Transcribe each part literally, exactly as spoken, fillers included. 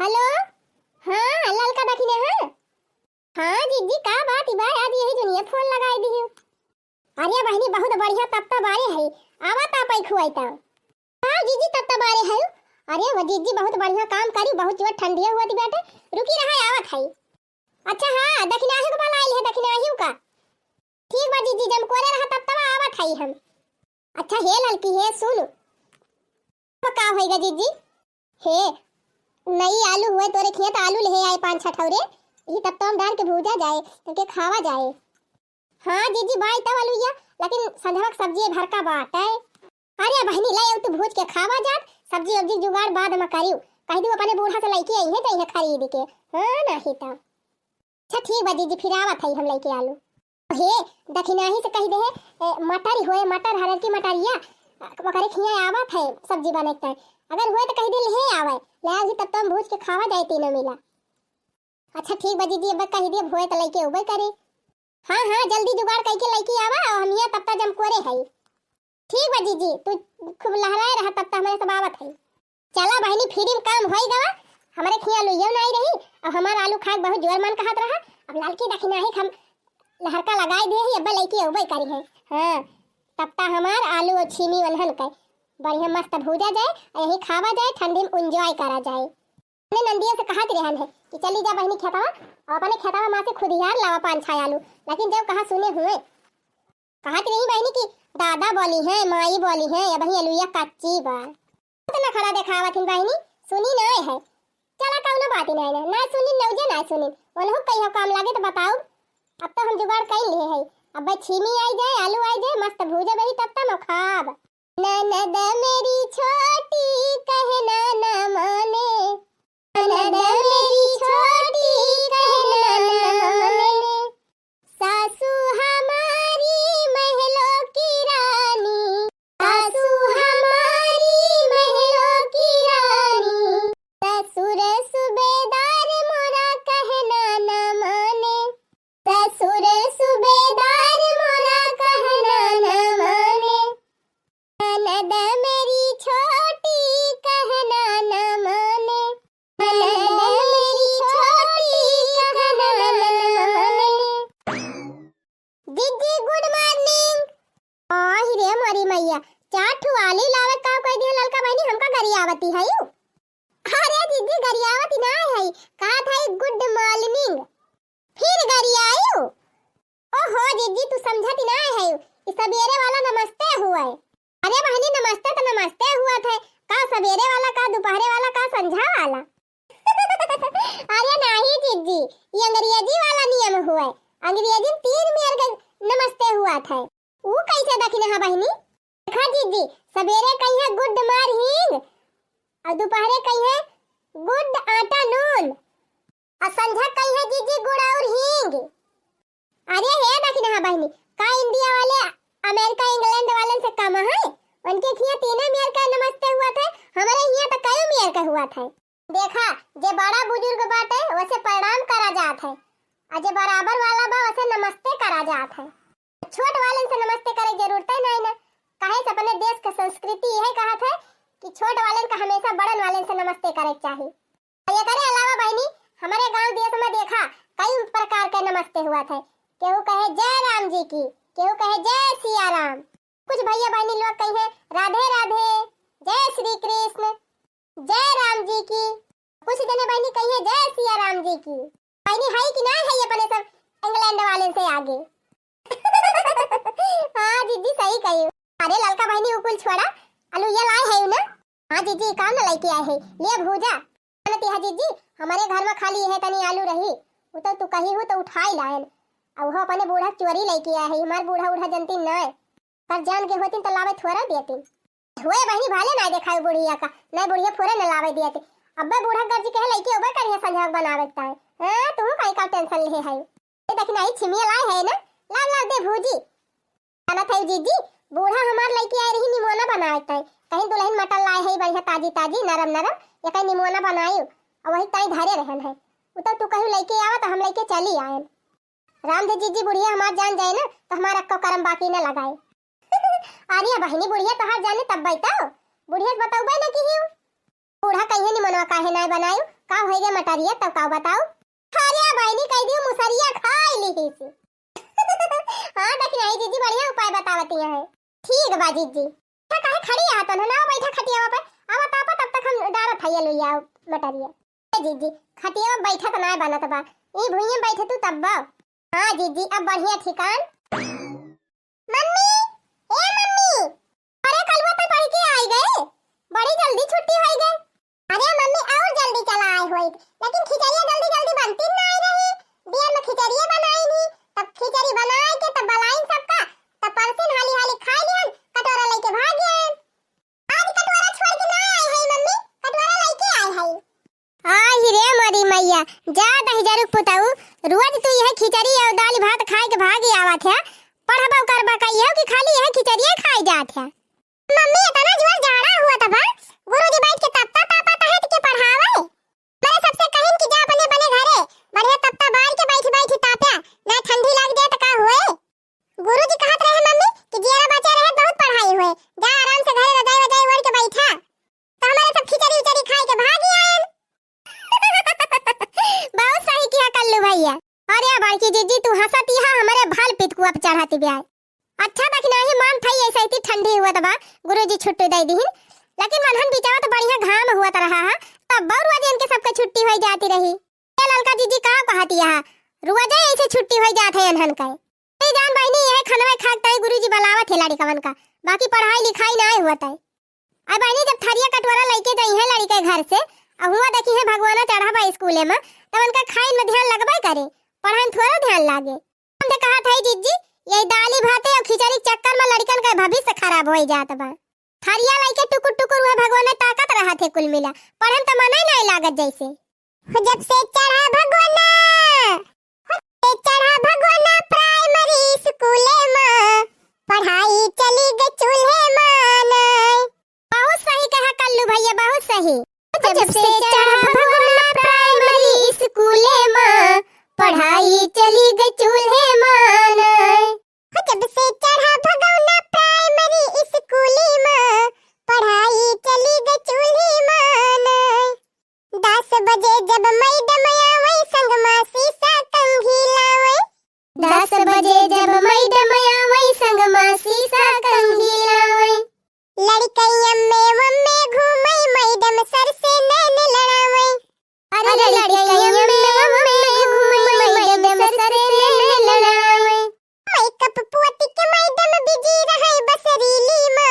हेलो, हाँ, ललका दखिना, हाँ। हाँ जिज्जी, का बात बा, आज यही जुनिया फोन लगाई दिहिउ। अरे बहिनी, बहुत बढ़िया तपता बारे है, आवा तापै खुआई ता। हाँ जिज्जी, तपता बारे है। अरे वो जिज्जी, बहुत बढ़िया काम करी, बहुत जोर ठंडिया हुआ थी बेटे, रुकी रहा, आवत है। अच्छा हाँ, दखिनाही को बुलाइल है, दखिनाही का। ठीक बा जिज्जी, जमकोरे रहा तपतवा, आवत है हम। अच्छा हे ललकी, हे सुन, तो का होइगा जिज्जी? हे, नई आलू हुए तोरे खेत, आलू ले आए पाँच छह ठौरे, यही तपतवा में डाल के भूजा जाए, तब के खावा जाए। हाँ जिज्जी, बाई तब अलुइया, लेकिन संझवा के सब्जी भरका बाटे। अरे बहिनी, ले आउ तू भूज के खावा जात, सब्जी उब्जी जुगाड़ बाद में करियो, कह दू अपने बूढ़ा से लइके आई है, जइहे खरीद के। हाँ, नहीं तो। अच्छा ठीक बा जिज्जी, फिर आवत है हम लइके आलू। हे, दखिनाही से कह दे है, ए, मटर ही होए, मटर, हरर की मटरिया, ओकरे खिया आवत है सब्जी बने के। अगर होए तो कह दे ले आवे, ले आउ तब तो हम भूज के खावा जाए तीनों मिला। अच्छा ठीक बा जिज्जी, अब कह दे, अब होए तो लइके उबे करे। हाँ हाँ, जल्दी जुगाड़ कइके लइके आवा, और हम यहाँ तपता जमकोरे है। ठीक बा जिज्जी, तू खूब लहराए रहा, तपता हमरे सब आवत है। चला बहिनी, फ्री में काम होई गवा, हमरे खिया लुइयो नाई रही, अब हमार आलू खाए के बहुत जोर मन कहत रहा, अब ललकी दखिनाही हम लहरका लगाई दे ही, अब लइके अउबे करी है। हाँ, तपता हमार आलू और छीमी वनहन के बढ़िया मस्त भूजा जाए, और यही खावा जाए, ठंडी में enjoy करा जाए। अपने नंदिया से कहत रहन है कि चली जा बहिनी खेतवा, और अपने खेतवा मा से खुदियार लावा पाँच छह आलू, लेकिन जब कहा सुने हुए, कहत रही बहिनी कि दादा बोली है, माई बोली है, अब ही अलुइया कच्ची बा। तो नखरा देखावत हिन बहिनी, सुनी नाय है। चला कउनो बात ही नाय ना, ना सुनी नौजे ना सुनी। ओनहु कहियो काम लागे तो बताओ। अब तो हम जुगाड़ कइ लिए है। अब भाई छीमी आई जाए, आलू आई जाए, मस्त भूजा बही तब तम खाब। ननद मेरी छोटी कहना न माने, ननद मेरी छोटी कहना न माने। सासू हमारी महलों की रानी, सासू हमारी महलों की रानी। ससुर सूबेदार मोरा कहना न माने, ससुर सूबेदार मोरा कहना न माने। ननद मेरी छोटी कहना न माने, ननद मेरी छोटी कहना न माने। जिज्जी, good morning। आहि रे मोरी मैया, चार ठो आलू लावे का कह दिया ललका बहिनी, हमका गरियावती है यू। अरे जिज्जी, गरियावती ना है, कहा था good morning। फिर गरियायू। ओहो जिज्जी, तू समझत ही ना है, ई सबेरे वाला नमस्ते हुआ है। अरे बहिनी, नमस्ते तो नमस्ते हुआ था, का सबेरे वाला, का दोपहरे वाला, का संझा वाला? अरे नाही जिज्जी, ई अंग्रेजी वाला नियम हुआ है। अंग्रेजी में तीन मेर के नमस्ते हुआ था। ऊ कैसे दखिना है बहिनी? देखा जिज्जी, सबेरे कहिए good morning, और दोपहरे कहिए good afternoon, और संझा कहिए जिज्जी गुड़ और हींग। अरे हे दखिना बहिनी, का इंडिया वाले अमेरिका इंग्लैंड वाले से कम है? उनके हियाँ तीनों मेर का नमस्ते हुआ था, हमारे हियाँ तो कई मेर का हुआ था। देखा, जे बड़ा बुजुर्ग बाटे, वसे प्रणाम करा जात है, और जे बराबर वाला बा, वसे नमस्ते करा जात है। छोट वालन से नमस्ते करे जरूरत ही नहीं ना, काहे से अपने देश के संस्कृति यह कहत है कि छोट वालन का हमेशा बड़न वालन से नमस्ते करे के चाही। और एकरे अलावा बहिनी, हमारे गांव देश में देखा, कई प्रकार के नमस्ते हुआ थे। केहू कहे जय राम जी की, केहू कहे जय सिया राम। कुछ भैया बहिनी लोग कहे राधे राधे, जय श्री कृष्ण, जय राम जी की। कुछ जने बहिनी कहे जय सिया राम जी की। बहिनी है कि ना है अपने सब इंग्लैंड वाले से आगे? हाँ जिज्जी, सही कही। अरे ललका बहिनी, उ कुल छोड़ा, आलू ये लाए है ना? हाँ जिज्जी, काम न लेके आए है, ले भूजा। जानती है जिज्जी, हमारे घर में खाली यह तनी आलू रही, वो तो तू कही हो तो उठाई लायन। अब वो अपने बूढ़ा चोरी लेके आए है, हमार बूढ़ा उढ़ा जनती ना है। पर जान के होती तो लावे थोड़ा देती। हुए बहिनी, भाले ना देखावे बुढ़िया का, नहीं बुढ़िया फोरे न लावे देती। अब्बे बूढ़ा गर्जी कहे लइके उबे करिए संझा बनावे के ताई। हाँ, तू कहीं का टेंशन ले है। ये देखी नहीं छिमिया लाए है ना, लाव लाव दे भूजी। जानत है जिज्जी, बूढ़ा हमार लइके आए रही निमोना बनावे के ताई। कहीं दुल्हन मटर लाए है बढ़िया ताजी ताजी, नरम नरम, ये कहीं निमोना बनाई, और वही ताई धरे रहन है। उ तो तू कहीं लइके आवा तो हम लइके चली आयन। राम दे जिज्जी, बुढ़िया हमार जान जाए ना, तो हमार अक्को करम बाकी न लगाए। अरे बहिनी, बुढ़िया तोहार जाने तब बैताओ, बुढ़िया से बतौबे न की। बूढ़ा कहिए निमोना काहे ना बनायू, का होई गे मटरिया, तब का बताऊ? अरे बहिनी, कह दियो मुसरिया खाई लिहिस। हाँ, देखी नहीं जीजी, बढ़िया उपाय बतावती है। ठीक बा जीजी। अच्छा, काहे खड़ी है तन? ना बैठा खटियावा पे। आवा तापा, तब तक हम डारत है ये लुइया मटरिया। ए जीजी, खटियावा बैठा तो ना बनत बा। ई भुइये बैठे तू तब बा। हाँ जीजी, अब बढ़िया ठिकान। मम्मी, ए मम्मी, अरे कलुआ तो पढ़ के आई गए, बड़ी जल्दी छुट्टी होई गए। अरे मम्मी, और जल्दी चला आए होइत, लेकिन खिचड़िया जल्दी जल्दी बनती ना आई रही। दियर में खिचड़िया बनाई नहीं, तब खिचड़ी बनाए के तब बलाइन सबका, तब परसिन हाली हाली खाई लिहन, कटोरा लेके भाग गए। आज कटोरा छोड़ के ना आए है मम्मी, कटोरा लेके आए है। आई रे मोरी मैया, जा दहिजरू पुतऊ, रोज तू यह खिचड़ी और दाल भात खाए के भाग आवत है, पढ़बो करबा कहियो कि खाली यह खिचड़िए खाए जात है। मम्मी, इतना जोर जाड़ा हुआ था बा, गुरुजी बैठ के तपता तापा तहत के पढ़ावे। मेरे सबसे कहिन कि जा अपने बने घरे, बढ़िया तपता बार के बैठ बैठ ताप्या, ना ठंडी लग जाए तो का हुए। गुरुजी कहत रहे मम्मी कि जियरा बचा रहे बहुत पढ़ाई हुए, जा आराम से घरे रजाई वजाई ओढ़ के बैठा। तो हमारे सब खिचड़ी उचड़ी खाए के भाग आयन। बहुत सही किया कल्लू भैया। अरे बड़की जीजी, तू हंसत ही हा, हमारे भाल पित को अब चढ़ाती ब्याय। अच्छा बा कि नाही मान थई, ऐसे इतनी ठंडी हुआ तबा गुरुजी छुट्टी दे दीहिन, लेकिन मनहन बिचावा तो बढ़िया घाम हुआ तो रहा है, तब बहुत रोज इनके सबके छुट्टी हो जाती रही। ए ललका जीजी का कहती है, रोज ऐसे छुट्टी हो जात है इनहन के। ए जान बहिनी, यह खनवे खाक ताई गुरुजी बुलावत है लड़िकवन का, बाकी पढ़ाई लिखाई ना हुआ ताई। अब बहिनी, जब थरिया कटोरा लइके जइहें लड़िके घर से, आ हुआँ देखिहें भगवाना चढ़ा बा स्कूले में, तब उनका खाइन में ध्यान लगबे करे, पढ़ाई में थोड़ा ध्यान लागे। हम तो कहत हई जीजी, यही दाली भाते और खिचड़ी के चक्कर में लड़िकन का भविष्य खराब होई जात बा। थरिया लइके टुकुर टुकुर वह भगवाने ताकत रहत है कुल मिला, पढ़े में तो मने नहीं लागत जैसे। हो जब से चढ़ा भगवाना, हो जब से चढ़ा भगवाना प्राइमरी स्कूले में, पढ़ाई चली गई चूल्हे मानय। बहुत सही कहा कल्लू भैया, बहुत सही। हो जब से चढ़ा भगवाना प्राइमरी स्कूले में, पढ़ाई चली गई चूल्हे मानय। हो जब से चढ़ा भगवाना प्राइमरी स्कूले में, पढ़ाई चली गई चूल्हे मानय। दस बजे जब मैडम आवै, संग मा शीशा कंघी लावै। दस बजे जब मैडम आवै, संग मा शीशा कंघी लावै। लड़िकैया में वम्मे घूमै, मैडम सर से नैन लड़ावै। अरे लड़िकैया में वम्मे घूमै, मैडम सर से नैन लड़ावै। मेकअप पोत के मैडम बिजी रहै बस रीली मा,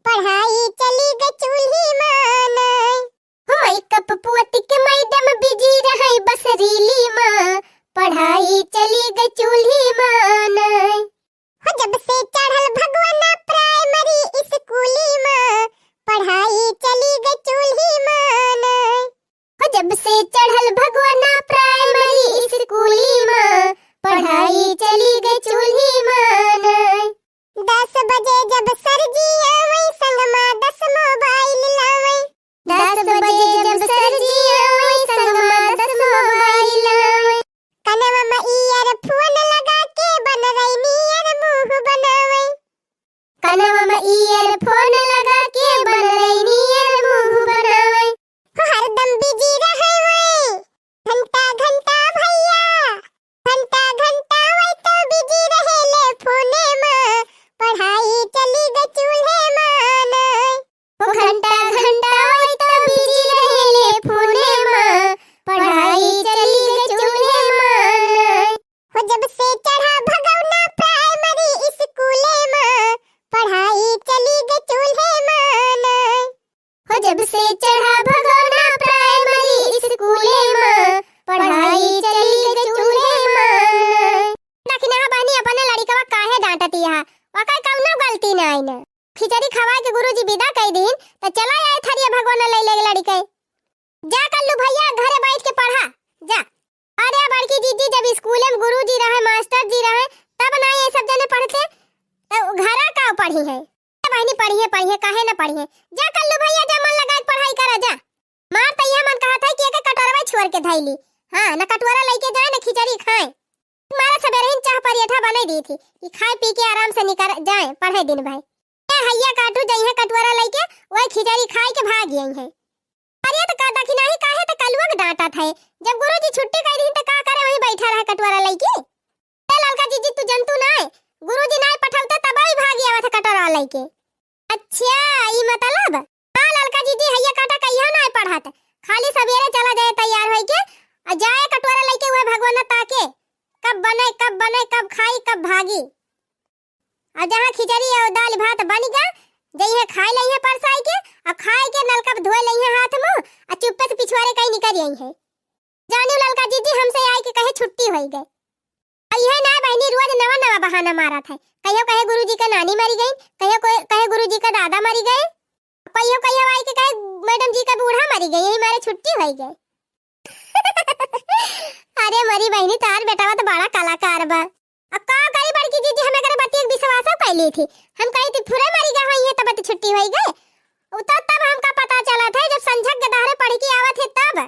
पढ़ाई चली गै चूल्ही मानय। हो मेकअप पोत के मैडम बिजी रहै बस रीली मा, पढ़ाई चली गै चूल्ही मानय। हो जब से चढ़ल भगवाना प्राइमरी स्कूली मा, पढ़ाई चली गै चूल्ही मानय। हो जब से चढ़ल भगवाना प्राइमरी स्कूली मा, पढ़ाई चली गै चूल्ही मानय। दस बजे जब सर जी आवै, संग मा दस मोबाइल लावै। दस बजे जब सर जी आवै, संग मा दस मोबाइल लावै। कनवा मा ईयरफोन लगा के बनरै नियर मुँह बनावै। कनवा मा ईयरफोन लगा के बनरै नियर मुँह बनावै। हो हरदम बिजी रहै वै, घंटा घंटा भैया, घंटा घंटा वै तो बिजी रहेले फोने मा, पढ़ाई चली गै चूल्हे मानय। हो घंटा घंटा वै तो बिजी रहेले फोने मा, पढ़ाई चली गै चूल्हे मानय। हो जब से चढ़ा भगौना प्राइमरी स्कूले मा, पढ़ाई चली गै चूल्हे मानय। हो जब से चढ़ा भगौना प्राइमरी स्कूले मा, पढ़ाई चली गै चूल्हे मानय। दखिनहा बहिनी अपने लड़िकवा काहे डांटती है? ओकर कौनो गलती नाई न। खिचड़ी खवाए के गुरुजी विदा कई दीन, त चला आए थरिया भगौना ले ले लड़िके। जा कल्लू भैया घरे बैठ के पढ़ा, जा। अरे बड़की जीजी, जब स्कूले में गुरुजी रहे, मास्टर जी रहे, तब ना ये सब जने पढ़ते, तो घरा का पढ़ी है? ए बहिनी, पढ़िए, पढ़िए, काहे ना पढ़िए? जा कल्लू भैया, जा मन लगा के पढ़ाई करा, जा। मार त इहे मन कहत है कि एके कटोरवा छोड़ के धइली। हाँ, न कटोरा लइके जाए, न खिचड़ी खाए। मारा सबेरहिन चाह परेठा बनाई दी थी कि खाए पी के आराम से निकर जाए, पढ़े दिन भर। ए हैया काटू जइहे कटोरा लइके, वही खिचड़ी खाए के भाग गई है। अरे तो दखिनही काहे त कलुआ के डांटत है। जब गुरुजी छुट्टी कइ दिहिन त का करे वहीं बैठा रहे कटोरा लइके? ए ललका जीजी, तू जनतू नाय, गुरुजी नाय पठौते तब ही भागी आवत है कटोरा लइके। अच्छा, ई मतलब? हाँ ललका जीजी, हइया काटा कहियो नाय पढ़त, खाली सबेरे चला जाए तैयार होइके, आ जाए कटोरा लइके उहे भगवान ताके, कब बने, कब बने, कब खाई, कब भागी। आ जहाँ खिचड़ी और दाल भात बन गा, जइहे खाए लइहे परसाई के, आ खाए के नलका पे धोए लइहे हाथ मुंह, आ चुप्पे से पिछुआरे कहीं निकल अइहे। जानियो ललका जीजी, हमसे आए के कहे छुट्टी होई गए। अइहे ना बहिनी, रोज नवा नवा बहाना मारत है। कहियो कहे गुरुजी के नानी मरी गई, कहियो कोई कहे गुरुजी के दादा मरी गए, कहियो कहियो आए के कहे मैडम जी के बूढ़ा मरी गए, यही मारे छुट्टी होई गए। अरे मरी बहिनी, तार बेटवा तो बड़ा कलाकार बा। अब का करी बड़की जीजी, हमें करे बतिया के विश्वास कर ली थी। हम कही थी फुरे मरी गए होई है तब तो छुट्टी होई गए। उ तो तब हमका पता चला था जब संझक के दहरे पढ़ के आवत है तब।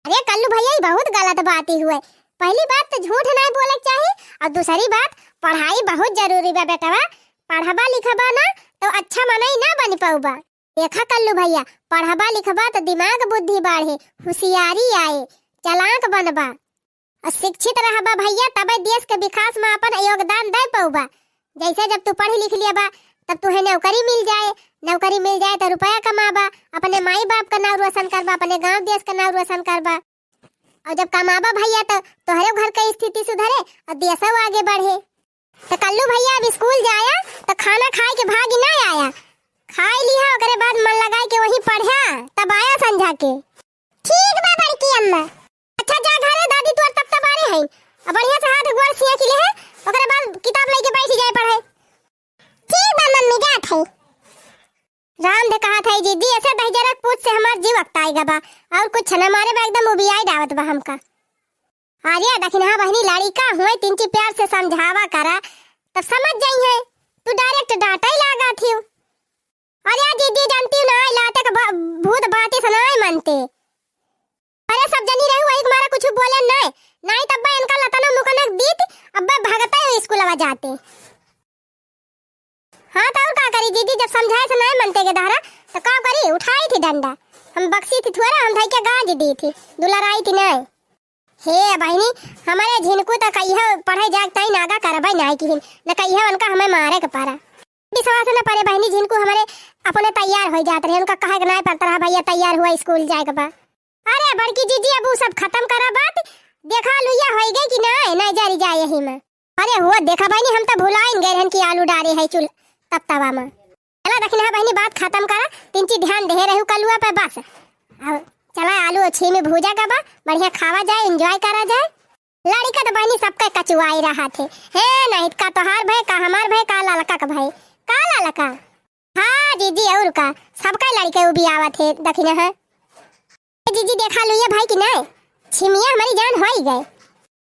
अरे कल्लू भैया, ई बहुत गलत बात ही हुए। पहली बात तो झूठ नहीं बोले के चाही, और दूसरी बात, पढ़ाई बहुत जरूरी बा बेटवा। पढ़बा लिखबा ना तो अच्छा मनई ना बन पउबा। देखा कल्लू भैया, पढ़बा लिखबा तो दिमाग बुद्धि बढ़े, होशियारी आए, चालाक बनबा। और शिक्षित रहबा भैया, तबे देश के विकास में अपन योगदान दे पउबा। जैसे जब तू पढ़ लिख लिया बा, तब तुहे नौकरी मिल जाए, नौकरी मिल जाए तो रुपया कमाबा, अपने माई बाप का नाम रोशन करबा, अपने गांव देश का नाम रोशन करबा। और जब कमाबा भैया तो तोहरे घर के स्थिति सुधरे और देशो आगे बढ़े। तो कल्लू भैया अब स्कूल जाया तो खाना खाए के भागी ना आया, खाए लिहा, ओकरे बाद मन लगाए के वहीं पढ़ा, तब आया संझा के। ठीक बा बड़की अम्मा। अच्छा जा घरे, दादी तोर तब तब आ रहे हैं, अब बढ़िया से हाथ गोड़ सिया के ले है, ओकरे बाद किताब लेके बैठ जाए पढ़े। ठीक बा मम्मी, जात है। राम दे कहा था जीजी, ऐसे दहिजरक पूत से हमार जीव अकताई गबा, और कुछ न मारे बा, एकदम उबियाई डावत बा हमका। अरे दखिनहा बहिनी, लड़िका हुए, तिनची प्यार से समझावा करा, तब समझ जाई है। तू डायरेक्ट डांटा ही लागा थी। अरे जीजी, जानती हूँ ना, लाते के ब-, भूत बाती से नाय मनते। अरे सब जनी रही, वही के मारा कुछ बोले नाय, नाय तब इनका लतनो मुकनक दीत, अब भगते हुए स्कूलवा जाते। हाँ, तो और का करी जीजी, जब समझाए से नाय मनते के दहरा, तो का करी, उठाई थी डंडा। हम बक्सी थी थोड़ा, हम धई के गाज दी थी, दुलराई थी नाय। हे बहिनी, हमारे झिनकू तो कहियो पढ़े जाए ताई नागा करबै नाय किहिन, न कहियो उनका हमें मारे के पारा। विश्वास न परे बहिनी, झिनकू हमारे अपने तैयार हो जात रहे, उनका कहे के नाय पड़त रहा, भैया तैयार हुआ, स्कूल जाए के बा। अरे बड़की जीजी, अब उ सब खत्म करा बात, देखा लुइया होई गई कि नाय, नाय जरी जाए यही में। अरे हुआ देखा बहिनी, हम तो भुलाइन गए रहन कि आलू डारे है चूल तब तवा में। चला दखिनहा बहिनी, बात खत्म करा, तिनची ध्यान दे रहू कलुआ पे बस। अब चला आलू और छीमी भूजा का बा, बढ़िया खावा जाए, एंजॉय करा जाए। लड़िका तो बहिनी सबके कचुआई रहा थे, हे नहीं का तोहार भय का हमार भय का ललका का भय, का ललका। हाँ जीजी, और का, सबका लड़के उबियावत है, दखिनहा। ए जीजी, देखा लुइया भाई कि नाय, छिमिया हमारी जान होई गए।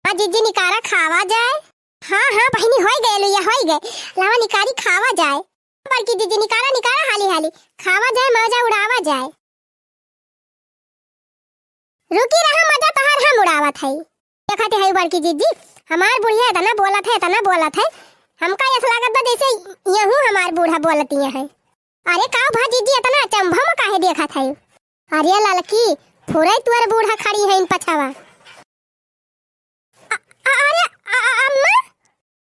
हाँ जीजी, निकारा खावा जाए। हाँ, हाँ बहिनी, होई गए लुइया, होई गए। लावा निकारी खावा जाए। बड़की जीजी, निकारा, निकारा हाली हाली, खावा जाए, मजा उड़ावा जाए। रुकी रहा, मजा तोहार हम उड़ावत हई। देखत हई बड़की जीजी, हमार बुढ़िया इतना बोलत है, इतना बोलत है, हमका ऐसा लागत बा जैसे यहू हमार बूढ़ा बोलतिया है। अरे का भा जीजी, इतना अचंभा में काहे देखत है? अरे ललकी, फुरई तुअर बूढ़ा खड़ी है इन पछावा। अ-, अ-, अरे, अ-, अ-, अम्मा,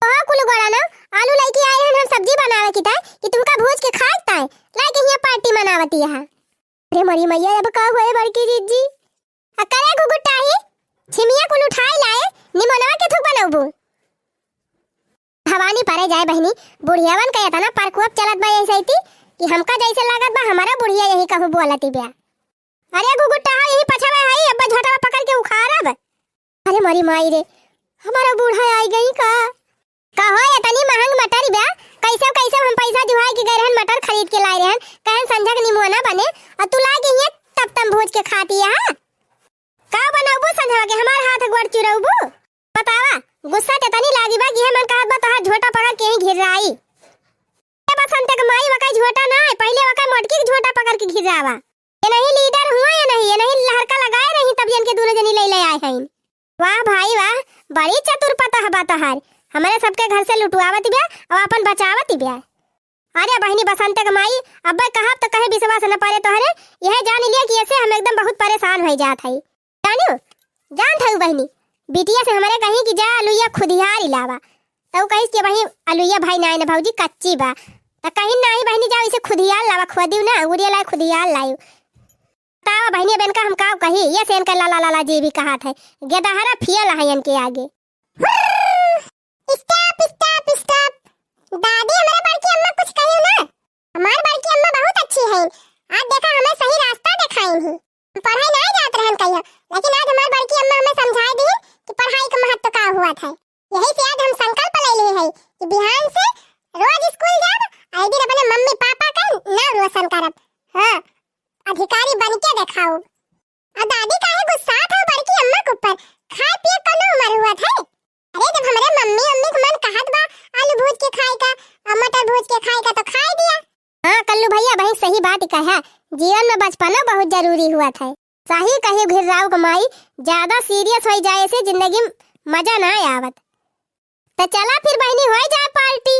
कहा कुल गोड़ा ना, आलू लइके आए हन हम सब्जी बनावे की ताय, कि तुमका भूज के खाए ताय, लाइके हियां पार्टी मनावती है। अरे मोरी मैया, अब का हुए बड़की जीजी? आ करे घुघुटाही, छिमिया कुल उठाए लाए, निमोनवा के थुक बनौबू। भवानी परे जाए बहिनी, बुढ़ियावन का इतना प्रकोप चलत बा ऐसे ही कि हमका जैसे लागत बा हमारा बुढ़िया यही कहूँ बोलती ब्या। अरे घुघुटाहो, यही पछावे हई, अब झोटवा पकड़ के उखाड़ब। अरे मोरी माई रे, हमारा बूढ़ा आई गई का? का हो, इतनी महंग मटर बा, कैसे कैसे हम पैसा जुहाई के गए रहन, मटर खरीद के लाए रहन, कहन संझा के निमोना बने, और तू लाए के हियां तब तम भूज के खाती है। का बनौबू संझवा के, हमार हाथ गोड़ चुरौबू? बतावा, गुस्सा त तनी लागी बा कि है मन कहत बा तोहार झोटा पकड़ के ही घिर्राई। ए बसंत के माई वका झोटा ना है, पहिले वका मोटकी के झोटा पकड़ के घिर्रावा। ये नहीं लीडर हुआ, ये नहीं, ये नहीं लहरका लगाए रही, तब इनके दोनों जनी ले ले आए हैं। वाह भाई वाह, बड़ी चतुर पतोह बा तोहार, हमारे सबके घर से लुटवावत बिया और अपन बचावत बिया। अरे बहिनी बसंत के माई, अब्बे कहब त कहे विश्वास न परे तोहरे, यह जान लिया कि ऐसे हम एकदम बहुत परेशान होइ जात हई। जानू, जानत हऊ बहिनी, बिटिया से हमरे कहीं कि जा अलुइया खुदियार ही लावा। त ऊ कहिस कि बहिनी अलुइया भाई नाई न भौजी, कच्ची बा। त कहीं नाई बहिनी, जाओ इसे खुदियार लावा, खुदियो ना, उड़िया लाए खुदियार लायो। बतावा बहिनी, अब इनका हम का कही, ये से इनका लाला लाला जी भी कहत है, गेदहरा फियल है इनके आगे। Stop, stop, stop। दादी, हमारे बड़की अम्मा कुछ कही ना। हमार बड़की अम्मा बहुत अच्छी है। आज देखा, हमें सही रास्ता दिखाई ही। हम पढ़ाई ना जात रहन कहिया, लेकिन आज हमार बड़की अम्मा हमें समझाए दी कि पढ़ाई का महत्व का हुआ था। यही से आज हम संकल्प ले लिए है कि बिहान से रोज स्कूल जाब, और एक दिन अपने मम्मी पापा का नाम रोशन करब। हाँ, अधिकारी बन के दिखाओ। आ दादी काहे गुस्सात हो बड़की अम्मा के ऊपर? खाए पिए कौनो उम्र हुआ था? अरे, जब हमरे मम्मी उम्मी के मन कहत बा आलू भूज के खाए का, आ मटर भूज के खाए का, तो खाए दिया। हाँ कल्लू भैया, बहिन सही बात कहा, जीवन में बचपना बहुत जरूरी हुआ था। सही कही घिर्राव के माई, ज्यादा सीरियस हो जाए से जिंदगी में मजा ना आवत। तो चला फिर बहिनी, हो जाए पार्टी।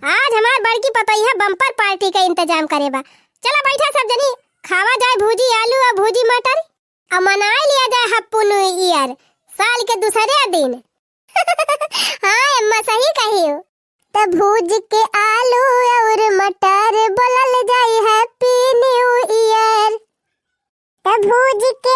आज हमार बड़की पतोहिया बम्पर पार्टी का इंतजाम करे बा। चला बैठा सब जनी, खावा जाए भूजी आलू और भूजी मटर, और मनाए लिया जाए Happy New Year साल के दूसरे दिन। हाँ अम्मा, सही कही हो। त भूज के आलू और मटर बोलल जाई Happy New Year। त भूज के